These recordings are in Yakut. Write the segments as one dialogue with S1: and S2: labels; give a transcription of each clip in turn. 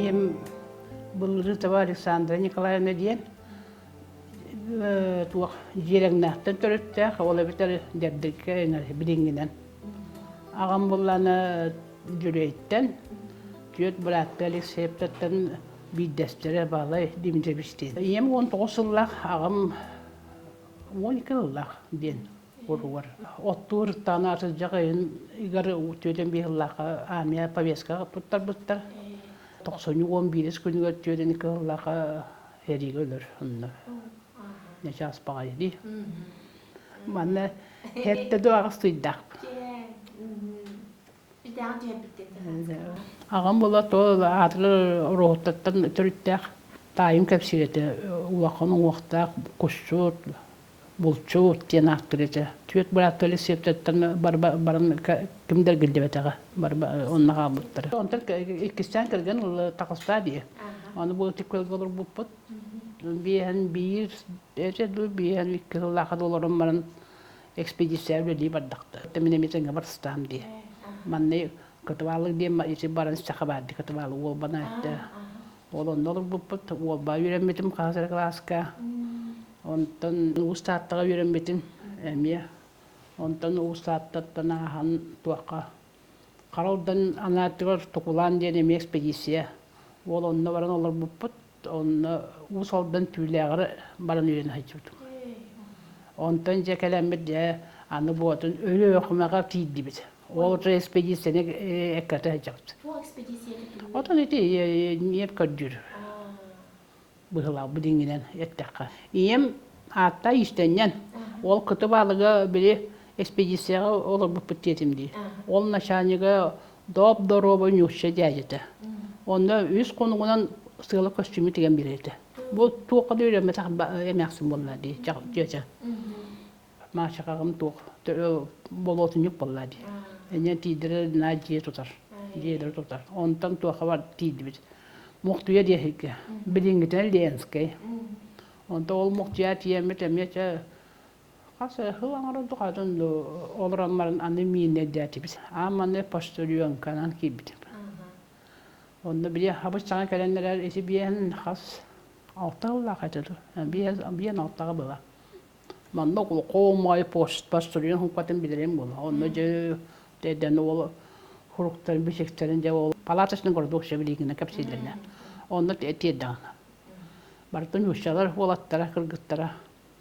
S1: Ийэм Былырытова Александра Николаевна диэн туох дьиэрэҥнээхтэн төрүттээх, ол эбэтэр Дэрдиккэ билиҥҥинэн. Аҕам буоллаҕына Дьүлүөйтэн, түөрт бырааттыы Алексеевтартан биирдэстэрэ Баалай Дмитриевич диэн. Ийэм 19 сыллаах, аҕам 12 сыллаах диэн уругар. Оттуур ыртааны атырдьах ыйын ыгар 45 сыллаахха армия повесткаҕа туттарбыттар. Тохсунньу 11 күнүгэр 42 сыллаахха сэриигэ өлөр онно. Нечаас баҕайы дии. Манна сэттэ дуу аҕыс ыйдаахпын. Аҕам буола то аатырар Ороһуттаттан төрүттээх таайым кэпсиир этэ улахан уҥуохтаах кусчут, булчут диэн ааттыыр этэ. Түөрт бырааттыы Алексеевтартан баран ким да эргиллибэтэҕэ онно хаалбыттара. Онтон иккистээн кэргэн таҕыстаа дии. Аны бу ытык күөлгэ олорбуппут. Биэһэн биир этэ дуу, биэһэн икки сыллаахха олорон баран экспедиция үлэлии бардахта. Мин эмиэ тэҥҥэ барыстаам дии. Манна Кытыбаалык диэн ити баран саха баар дии Кытыбаалык уолбана этэ. Ол онно олорбуппут. Уолба үөрэммитим хаһыс эрэ кылааска. Онтон Уус Тааттаҕа үөрэммитим эмиэ. Онтон Уус Тааттаттан ааһан туохха Хара Алдан анаатыгар Тукулаан диэн эмиэ экспедиция. Уол онно баран олорбуппут. Онно Уус Алдан Түүлээҕэр баран үөрэнэ сылдьыбытым. Онтон дьэ кэлэммит дьэ аны буотун Өлүөхүмэҕэ тиийдибит. Ол экспедицияны эккирэтэ сылдьабыт.
S2: Туох экспедиция
S1: Отон ити ньиэп көрдүүр быһыылаах билиҥҥинэн эттэххэ. Ийэм аатта иистэнньэн. Ол кытыбаалыга били экспедицияҕа олорбуппут диэтим дии. Ол начальнига доп-доруобай ньуучча дьээдьэтэ. Онно үс хонугунан сыала көстүүмү тигэн биэрэр этэ. Бу туохха да үөрэммэтэх эмээхсин буолла дии дьүөчэ. Маачахаҕым туох болуотунньук буолла дии. Энньэн тиийдэрэ наа дьиэ тутар. Дьиэлэри тутар. Онтон туохха бар тиийдибит. Мухтуйа диэһикке. Билиҥҥитинэн Ленскэй. Онтон ол Мухтуйа тиийэммит эмиэ чэ Хас сыл оҥорон тухатын олорон баран аны мииннэрдээтибит. Аан манна почтальонканан киирбитим. Онно били хабыс саҥа кэлэн эрэр ити биэһин хас алта сыллаах этэ дуу. Биэһин алтаҕа была. Манна хоомай почтальон хуккатын билэрим буола. Онно дьэ дэн ол хуруктарын бичиктэрин дьэ ол палаточный городок билигинэ кэпсииллэринэ. Онно тиэрдэҕин. Барытын нууччалар уолаттара, кыргыттара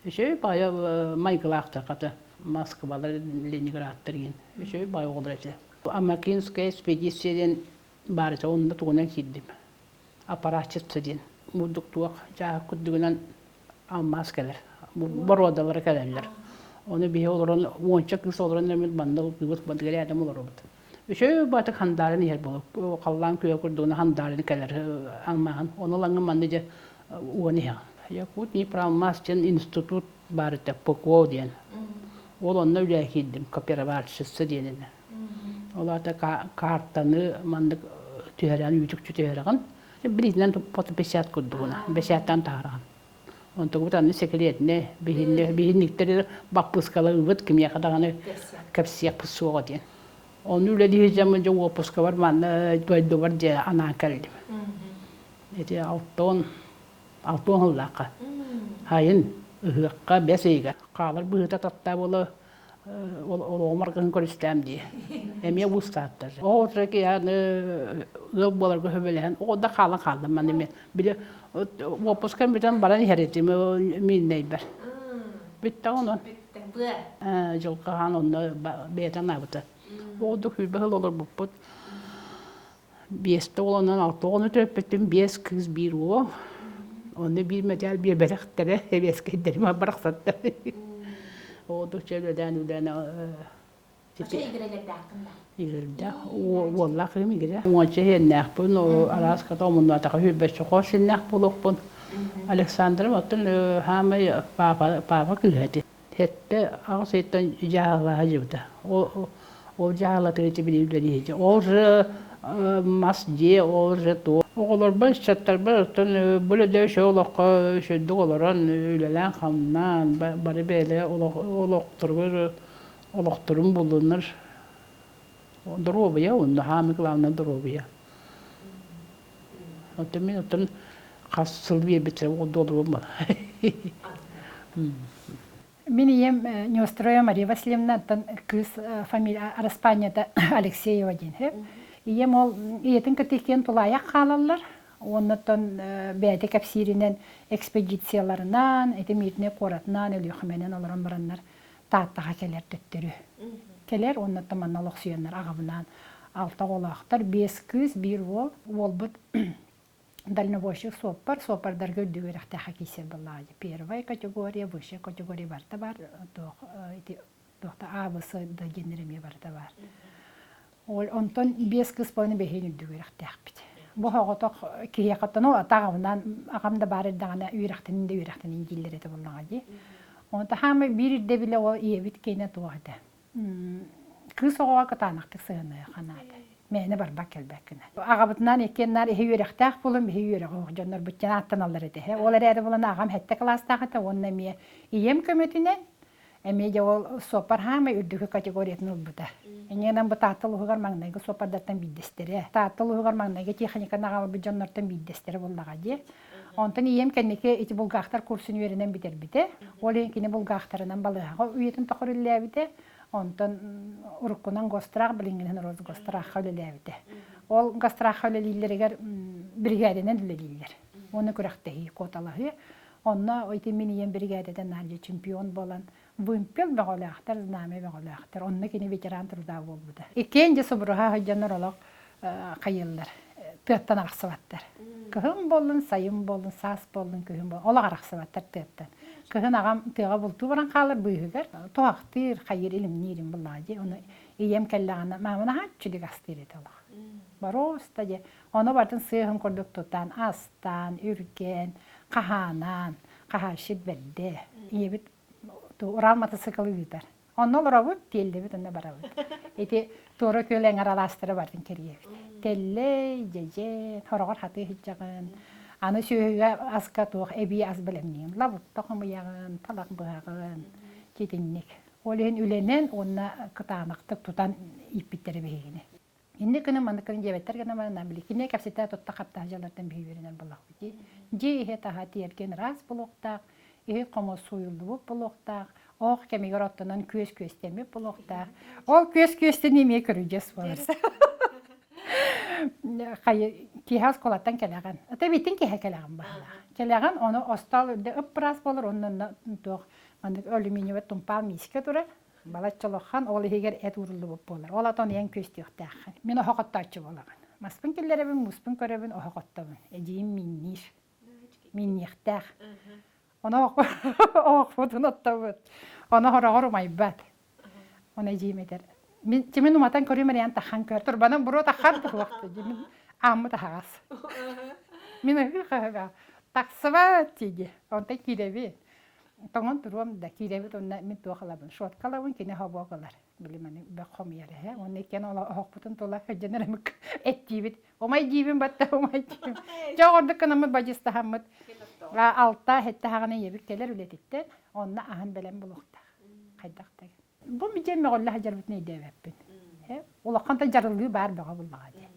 S1: Үчүгэй баайа майгылаахтар хата Москвалар, Ленинградтар диэн үчүгэй баай оҕолор этэ. Амакинская экспедиция диэн баар этэ, онно тугунан киирдим. Аппаратчица диэн. Мурдук туох дьааһык курдугунан алмаас кэлэр. Боруодалара кэлэллэр. Ону биһи олорон, уонча кыыс олорон эмит манна ылбыт рядом олоробут. Үчүгэй баатык хандаарын иһэр буолуп. Халлаан күөх курдугуна хандаарын кэлэр алмааһын. Ону ылаҥҥын манна дьэ уон иһэҕин. Якут Днепроалмаз диэн институт баар этэ, ПКО диэн. Ол онно үлэ киирдим, кооперовальщица диэнинэ. Ол аата картаны маннык түһэрэн, үүтүкчү түһэрэҕин. Билиитинэн фотобесят курдугуна, бэсээттэн таһараҕын. Онтугут аны секретнэ, биһинниктэри баппыскалыыбыт, кимиэхэ даҕаны кэпсиэхпит суоҕа диэн. Ону үлэлии сылдьаммын дьэ уоппускабар манна дойдубар дьэ анаан кэллим. Ити алтан алтан сыллаахха сайын ыһыахха бэс ыйыгар хаалар быһыыта таттаа буола олоҕум аргыһын көрүстээм дии. Эмиэ уустааттар. Оо аны ыал буоларга сөбүлэһэн оҕо да хаалан хааллым маны мен били уоппускам бүтэн баран иһэр этим мииннэйбэр. Бүттэ онон.
S2: Бүттэ.
S1: Дьылҕа хаан онно бэйэтэ анаабыта. Оҕо сүүрбэ сыл олорбуппут. Биэстэ уоланан алта оҕону төрөппүтүм, биэс кыыс, биир уол. Онно биир мэтээл биэрбэтэхтэрэ, эбиэскэйдэрим барахсаттар. Оҕодучча үлэлээн үлэлээн Игирэлэрдээх уоллаах кыым игирэ. Уонча иһиэннээхпин, араас хата омуннаатаха сүүрбэччэ хос синнээх буолуохпун. Александрым оттон хаамай папа папа кыыһа этэ. Сэттэ аҕыс ыйтан дьаһалаһа дьыбыта. Ол ол дьаһалатыгар ити били үлэлиһи. Ол же мас дьиэ, ол же туох. Оҕолорбор, ыччаттарбар оттон бу үлэдэ үчүгэй олоххо үчүгэйдик олорон, үлэлээн-хамнаан, бары бэйэлэрэ олохторугар олохторун буллуннар. Доруобуйа уонна хаамыы главное доруобуйа. Оттон мин оттон хас сыл биэрбиттэрэ уолдуолубум
S3: Мин ийэм Неустроева Мария Васильевна оттон кыыс фамилия араспаанньата Алексеева диэн үһү. Ийэм ол ийэтин кытта иккиэн тулаайах хаалаллар. Уоннаттан бэйэтэ кэпсииринэн экспедицияларынан, ити Мирнэй куоратынан, Өлүөхүмэнэн олорон бараннар Тааттаҕа кэлэр төттөрү. Кэлэр уоннаттан манна олохсуйаннар аҕабынаан алта оҕолоохтор, биэс кыыс, биир уол. Уолбут дальнобойщик суоппар, суоппардарга үрдүк үөрэхтээххэ киирсэр буоллаҕа дии. Первая категория, высшая категория барыта баар, туох ити туох да А, В, С, Д диэннэр эмиэ барыта баар. Ол онтон биэс кыыс буолан бэһиэн үрдүк үөрэхтээхпит. Бу соҕотох киһиэхэ оттон ол атаҕабынан аҕам да баар эрдэҕинэ үөрэхтэнин да үөрэхтэнин дииллэр этэ буоллаҕа дии. Онто хаамай биир ирдэбилэ ол ийэбит киэнэ туох этэ. Кыыс оҕоҕо кытаанахтык сыһыаныаха наада. Мээнэ барбат кэлбэт гына. Аҕабытынаан иккиэн наар иһи үөрэхтээх буолан биһи үөрэҕи оһох дьоннорбут диэн ааттаналлар этэ. Ол эрээри буолан аҕам сэттэ кылаастаах этэ уонна эмиэ ийэм көмөтүнэн Эмиэ дьэ ол суоппар хаамай үрдүкү категориятын ылбыта. Инньэ бу Таатта улууһугар маҥнайгы суоппардартан биирдэстэрэ. Таатта улууһугар маҥнайгы техниканы аҕалбыт дьоннортон биирдэстэрэ буоллаҕа дии. Онтон ийэм кэнники ити булгаахтар курсун үөрэнэн бүтэрбитэ. Ол иһин кини булгаахтарынан балыыһаҕа үйэтин тухары үлэлээбитэ. Онтон уруккунан Госстрах, билиҥҥинэн Росгосстрахха үлэлээбитэ. Ол Госстрахха үлэлииллэригэр биригээдэнэн үлэлииллэр. Уонна күрэхтэһии, куоталаһыы. Онно ити мин ийэм биригээдэтэ наар чемпион буолан вымпел бөҕөлөөхтөр, знамя бөҕөлөөхтөр. Онно кини ветеран труда буолбута. Иккиэн дьэ субуруһа сылдьаннар олох хайыыллар, тыаттан арахсыбаттар. Кыһын буоллун, сайын буоллун, саас буоллун, күһүн буоллун, олох арахсыбаттар тыаттан. Кыһын аҕам тыаҕа бултуу баран хаалар быыһыгар туһахтыыр, хайыыр, илимниирин буллаҕа дии. Ону ийэм кэллэҕинэ, маама наһаа үчүгэй астыыр этэ олох. Боруоста дьэ Ону барытын сыаһын курдук тутан, астаан, үргээн, хаһаанан, хаһаайщик бэрдэ. Ийэбит Урал матасыкылы ыытар. Онно олоробут, тиэллэбит, онно барабыт. Ити туора күөл эҥэр алаастары барытын кэрийэбит. Тэллэй, дьэдьэн, хороҕор хатыы сылдьаҕын. Аны сүөһүгэ аска туох эбии ас бэлэмниин. Лабыкта хомуйаҕын, талах быһаҕын, итинник. Ол иһин үлэнэн уонна кытаанахтык тутан ииппиттэрэ биһигини. Инник гынан маннык гынан диэбэттэр гынан баран били кинигэ кэпсэтэ тутта хаптаах дьаллартан биһи үөрэнэр буоллахпыт дии. Дьиэ иһэ таһа тиэргэн ыраас буолуохтаах, иһит хомус сууйуллубут буолуохтаах, оох кэмигэр оттонон күөс күөстэммит буолуохтаах. Ол күөс күөстэнии эмиэ көрүдьэс буолар. Хайы киһи оскуолаттан кэлэҕин. Ата битин киһи кэлэҕин баһылаах. Кэлэҕин ону остуол үрдэ ып-ыраас буолар, онно туох маннык алюминиевай тумпаал миискэ турар. Балачча улахан, ол иһигэр эт ууруллубут буолар. Ол атон ийэҥ күөстүөхтээххин. Мин оһох оттооччу буолаҕын. Маспын киллэрэбин, мууспун көрөбүн, оһох оттобун. Эдьиийим миинниир. Миинниэхтээх. Ону оһохпутун оттобут. Ону хороҕор умайбат. Ону эдьиийим этэр. Мин тимин уматан көрүм эрийэн тахан көр. Турбанан буруо тахан туһуохта. Мин ааммыт аһаҕас. Мин ыһыы тахсыбат диги. Онтон киирэбин. Тоҥон туруом да, киирэбит уонна мин туох ылабын, шотка ылабын, кини хобуок ылар. Били маны бөх хомуйар эһэ. Уонна иккиэн оһохпутун тула сылдьан эрэмик эттиибит. Умай диибин батта, умай диибин. Дьэ оҕордук гынаммыт бадьыстаһаммыт. Алта, сэттэ хаҕына ийэбит кэлэр үлэтиттэн, онно аһын бэлэм булуохтаах. Хайдах да. Бу дьиэ мөҕүллэ сылдьарбытын өйдөөбөппүн. Улахан да дьарыллыы баар бөҕө буллаҕа дии.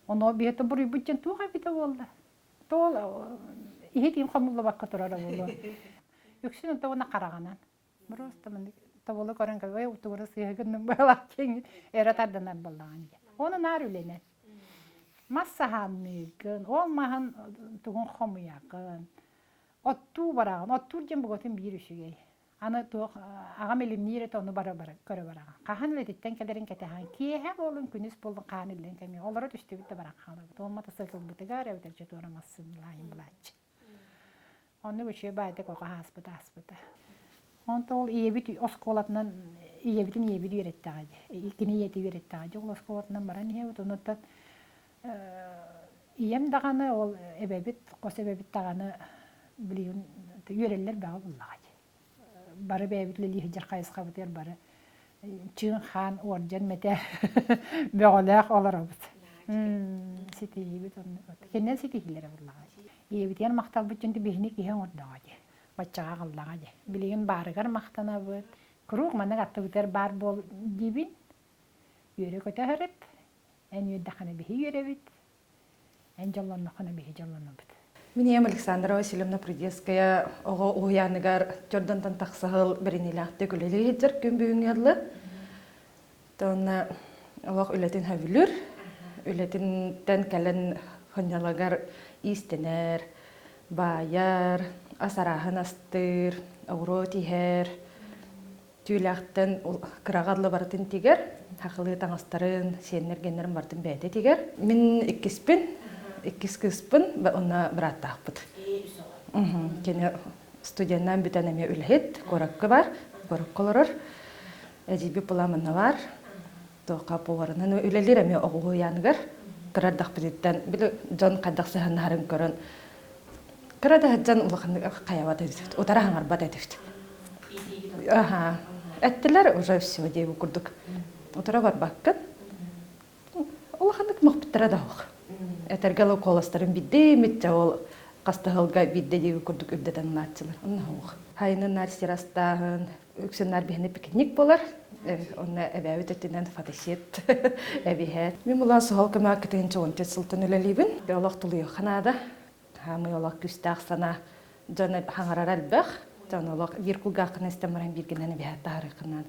S3: Ону биһиэхэ буруйбут диэн туох эбитэ буолла? Тоол иһит хомуллубакка турара буолуо. Үксүн онто уонна хараҕынан. Просто маннык тобулу көрөн ой утугура сыыһа гынным быһалаах диэҥҥин өрө тардынар буоллаҕын дии. Ону наар үлэнэн. Мас саһаанныыгын, ол маһын тугун хомуйаҕын, оттуу бараҕын. Оттуур диэн бугатын биир үчүгэй. Аны туох аҕам илимниир этэ ону бара бара көрө бараҕын. Хаһан үлэтиттэн кэлэрин кэтэһэн киэһэ буоллун, күнүс буоллун хаан иллэҥ кэмҥэ олоро түстүбүт да баран хаалабыт. Ол матасыыкылбытыгар эбэтэр чотуора массыыналаайын булааччы. Оннук үчүгэй баайдык оҕо ааспыта ааспыта. Онто ол ийэбит оскуолатынан ийэбитин ийэбит үөрэттэҕэ дии. Кини ийэтэ үөрэттэҕэ дии. Ол оскуолатынан баран иһэбит. Онуттан ийэм даҕаны ол эбэбит, хос эбэбит даҕаны билигин үөрэллэр бөҕө буллаҕа дии. Бары бэйэбит үлэлии сылдьар хайысхабытыгар бары чыын-хаан уордьан мэтэ бөҕөлөөх олоробут. Ситиһиибит оннук. Кининэн ситиһиилэрэ буллаҕа дии. Ийэбитигэр махталбыт дьон биһини киһи оҥордоҕо дии. Баччаҕа аҕаллаҕа дии. Билигин баарыгар махтанабыт. Куруук маннык аттыбытыгар баар буол диибин. Үөрэ-көтө сырыт. Эн үөрдэххинэ биһи үөрэбит. Эн дьоллонноххуна биһи дьоллонобут.
S4: Мин ийэм Александра Васильевна Прудецкая оҕо уһуйааныгар Чордонтон тахсаһыл бэриниилээхтик үлэлии сылдьар күн бүгүҥҥэ дылы. Онно олох үлэтин сөбүлүүр. Үлэтинтэн кэлэн хонньолагар иистэнэр, баайар, ас арааһын астыыр, оҕуруот иһэр, түүлээхтэн кыраҕа дылы барытын тигэр, хахылыы таҥастарын, сиэннэр-геннэрин барытын бэйэтэ тигэр. Мин иккиспин, иккис кыыспын уонна бырааттаахпыт. Кини студеннаан бүтэн эмиэ үлэһит, куоракка бар, куоракка олорор. Эдьиийбит була манна баар. Туохха поварынан үлэлиир эмиэ оҕо уһуйааныгар. Кыра эрдэхпититтэн били дьон хайдах сыһыаннаһарын көрөн кыра да сылдьан улаханнык хайабат этибит, утара хаҥарбат этибит. Аха. Эттилэр уже все диэбит курдук. Утара барбаккын. Улаханнык мөхпүттэрэ да суох. Этэргэ дылы куоластарын бидде митчэ ол хастаһылга бидде диэби курдук үрдэтэн ылааччылар. Онно суох. Хайынын наар сир астааһын, үксүн наар биһини пикник буолар. Онно эбээбит өттүнэн фотосет эбиһээт. Мин булан суһал көмө кытыһынча 14 сылтан үлэлиибин. Олох тулуйуохха наада. Хаамый олох күүстээх санаа дьон хаҥарара элбэх. Дьон олох биир кулгааххын истэн баран бииргинэн эбиһээт таһаарыаххынан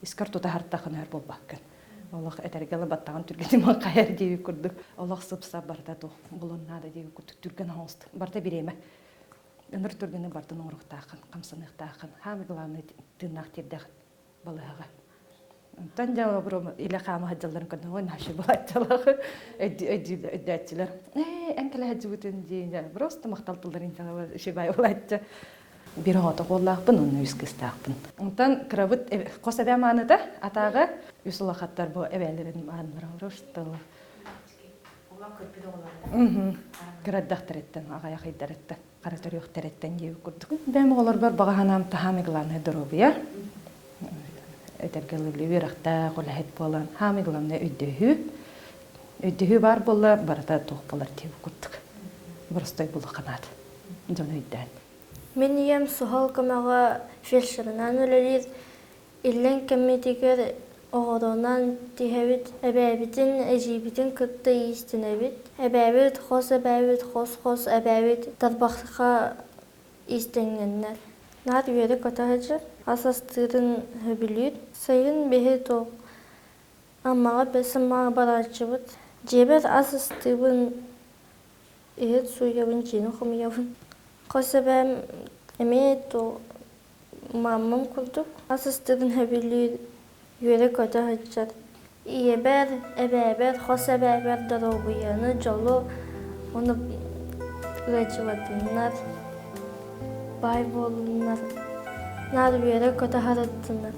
S4: искэр тута хартахын өр буолбаккын. Олох этэргэ ыла баттаҕын түргэним хайар диэбит курдук. Олох сып-сап барыта туох булун наада диэбит курдук түргэн оҥост. Барыта бириэмэ. Ыныр түргэни бартын оҥоруохтааххын, хамсаныахтааххын. Хаамый главный тыыннаах тиэрдэх балыһаҕа. Онтон дьэ обру илэ хаама сылдьалларын көрдüm, ой наша булааччалах өйдөөччүлэр. Ээ, эн кэлэ сылдьыбытын диэн просто махтал тылларын үчүгэй булааччы. Биир оҕото уоллаахпын, онно үс кыыстаахпын. Онтон кырабыт хос эбээ мааныта атааҕа үс улахаттар бу эбээлэрин мааннара что Кыраддахтарыттан, аҕайах ыйдарыттан, хара төрүөхтэриттэн диэбит курдук. Бэйэм оҕолорбор баҕа санаам таһаамай главное доруобуйа. Этэргэ дылы үөрэхтээх, үлэһит буолан, хаамай главное өйдөһүү. Өйдөһүү баар буолла, барыта туох буолар диэбит курдук. Боростой буолуохха наада. Дьон өйдөөн.
S5: Мин ийэм суһал көмөҕө фельдшерынан үлэлиир. Иллэҥ кэммитигэр оҕоронон түһэбит, эбээбитин, эдьиийбитин кытта иистэнэбит. Эбээбит, хос эбээбит, хос-хос эбээбит тарбахха иистэнньэннэр. Наар үөрэ-көтө сылдьар, ас астыырын сөбүлүүр. Сайын биһи туох Аммаҕа бэс Аммаҕа барааччыбыт. Дьиэбэр ас астыыбын, иһит сууйабын, дьиэни хомуйабын. Хос эбээм эмиэ туох Маамам курдук ас астыырын сөбүлүүр, үөрэ-көтө сылдьар. Ийэбэр, эбээбэр, хос эбээбэр доруобуйаны, дьолу уонна ыалдьыбатыннар, баай буоллуннар, наар үөрэ-көтө сырыттыннар.